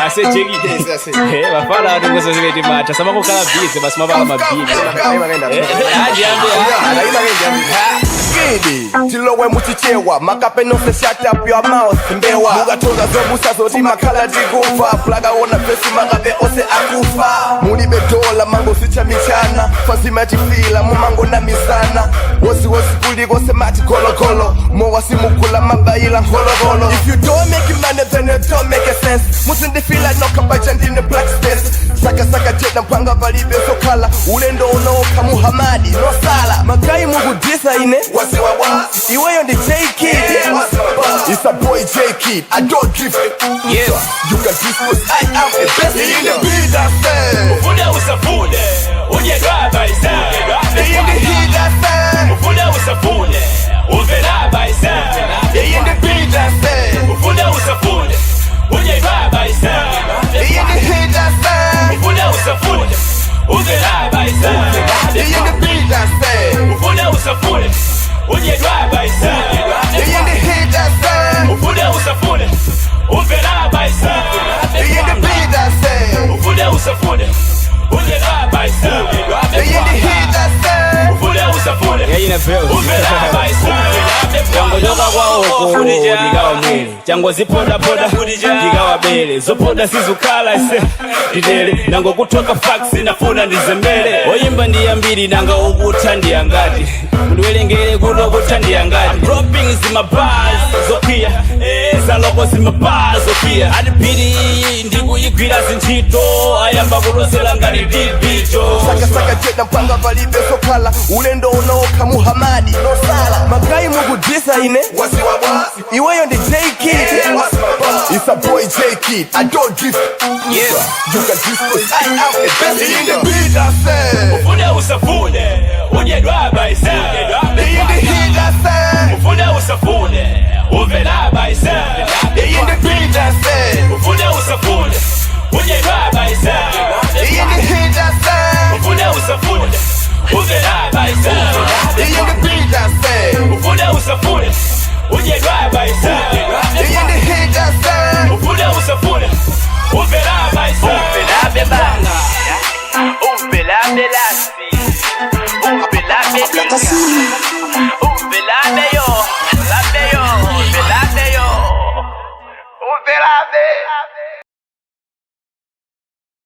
Ase Jeki. Mafana ati ngozo zimene timatha samakukhala busy basi mapala mabili. Andiyambe. Gidi tilowe muchichewa, makape nonse, shut up your mouth mbewa. Mukatoza zobusa zoti makhala tikufa, plakaona fesi makape ose akufa. Mulibe dola, mango sichamichana, fazimachifila mumango misana wosiwosi kulikose mati kolokolo mowa simukula mabayila nkholokolo. If you don't make money, then it don't make a sense. Musindifila nokabaja, ndine black space sakasaka jeda mpanga palibe sokhala ulendo unaokha Muhamadi nosala magai mukudisa ine wasiwawa. Iweyo ndi J Kid. It's a boy J Kid. I don't drift. Yes. You can dispose, I am a best in the beat, I say. Ufune usafune udyedwa ise. In the heat, I say. Ufune usafune umvela ise. In the beat, I say. Ufune usafune udyedwa ise. In the heat, I say. Ufune usafune umvela ise. In the beat, I say. Ufune usafune udyedwa ise. In the heat, I say. Ufune usafune umvela ise. In the beat, I say. Ufune usafune udyedwa ise. In the heat, I say. Ufune usafune umvela ise. Changochoka kwaoko ndikawa mwere, changozipodapoda ndikawa bere, zopoda sizukhala ise nditele nangokutoka faksi nafuna ndizembere. Oyimba ndiyambiri, nanga ukutha ndiyangati mundiwerengere kuno kutha ndiyangati. Dropping zimabars zokwiya, zaloko zimabars zokwiya, atipiri ndikuyigwira zintchito ayamba kulosera ngati dibicho. Sakasaka jeda mpanga palibe sokhala ulendo unaokha Muhamadi nosala magai mukudisa ine wasiwawa. Iweyo ndi J Kid. It's a boy J Kid. I don't drift. Yes. You can dispose, I am a best in the beat, I say. Ufune usafune udyedwa ise. In the heat, I say. Ufune usafune umvela ise. In the beat, I say. Ufune usafune udyedwa ise. In the heat, I say. Ufune usafune umvela ise.